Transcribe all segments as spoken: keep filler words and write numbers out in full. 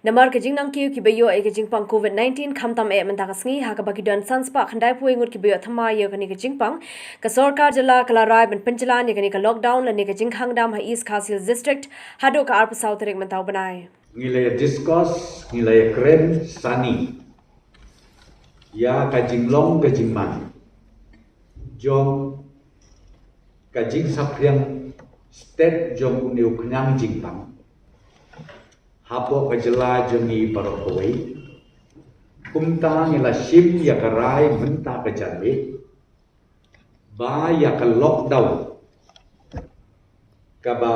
Namar ka jingnangkiew kiba ïoh ïa ka jingpang covid nineteen khamtam eh mynta ka sngi, ha kaba ki don san spah khyndai phew ngut kiba ïoh thymmai ïa kane ka jingpang, ka sorkar jylla ka la rai ban pynjlan ïa kane ka lockdown lane ka jingkhang dam ha East Khasi Hills District haduh ka arphew saw tarik mynta u bnai. Ngi la ïa discuss, ngi la ïa kren sani ïa ka jinglong ka jingman jong ka jingsaphriang stet jong une u khñiang jingpang hapoh ka jylla jong ngi baroh kawei. Kumta ngi la shim ïa ka rai mynta ka janmiet ba ïa ka lockdown kaba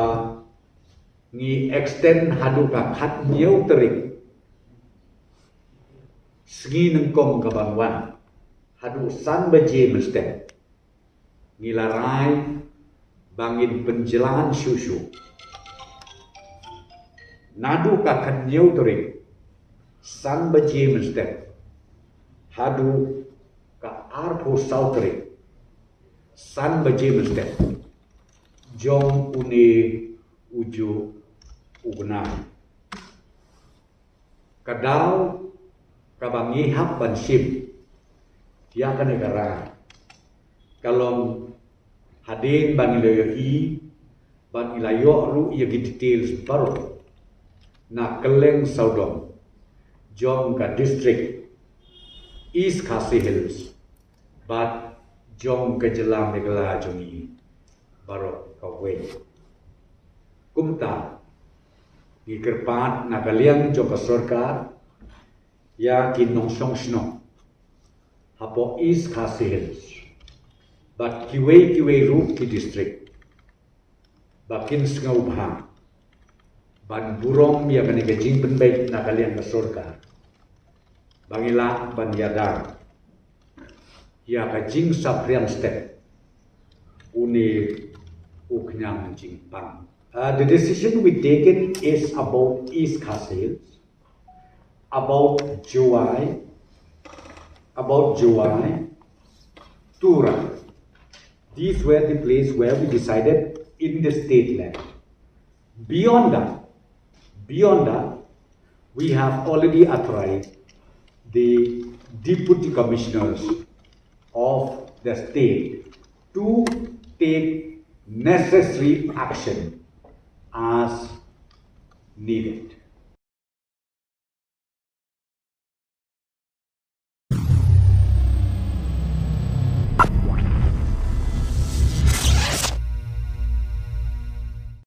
ngi extend haduh ka khathynñiew tarik sngi nyngkong kaban wan, haduh san baje mynstep. Ngi la rai ba ngin pynjlan shuh shuh naduh ka khathynñiew tarik, san baje mynstep, haduh ka arphew saw tarik, san baje mynstep jong une ujuh u bnai. Ka daw kaba ngi hap ban shim ïa kane ka rai ka long hadien ba ngi la ïohi, ba ngi la ïoh ruh ïa ki details baroh na kylleng sawdong jong ka district East Khasi Hills bad jong ka jylla Meghalaya jong ngi baroh kawei. Kumta ngi kyrpad na ka liang jong ka sorkar ïa ki nongshong shnong hapoh East Khasi Hills bad kiwei kiwei ruh ki district ba kin sngewbha ban burom ïa kane ka jingpynbeit na ka liang ka sorkar ba ngi lah ban ïada ïa ka jingsaphriang stet une u khñiang jingpang. Uh, the decision we taken is about East Khasi Hills, about Jowai, about Jowai, Tura. These were the place where we decided in the state level. Beyond that, beyond that, we have already authorized the deputy commissioners of the state to take necessary action as needed.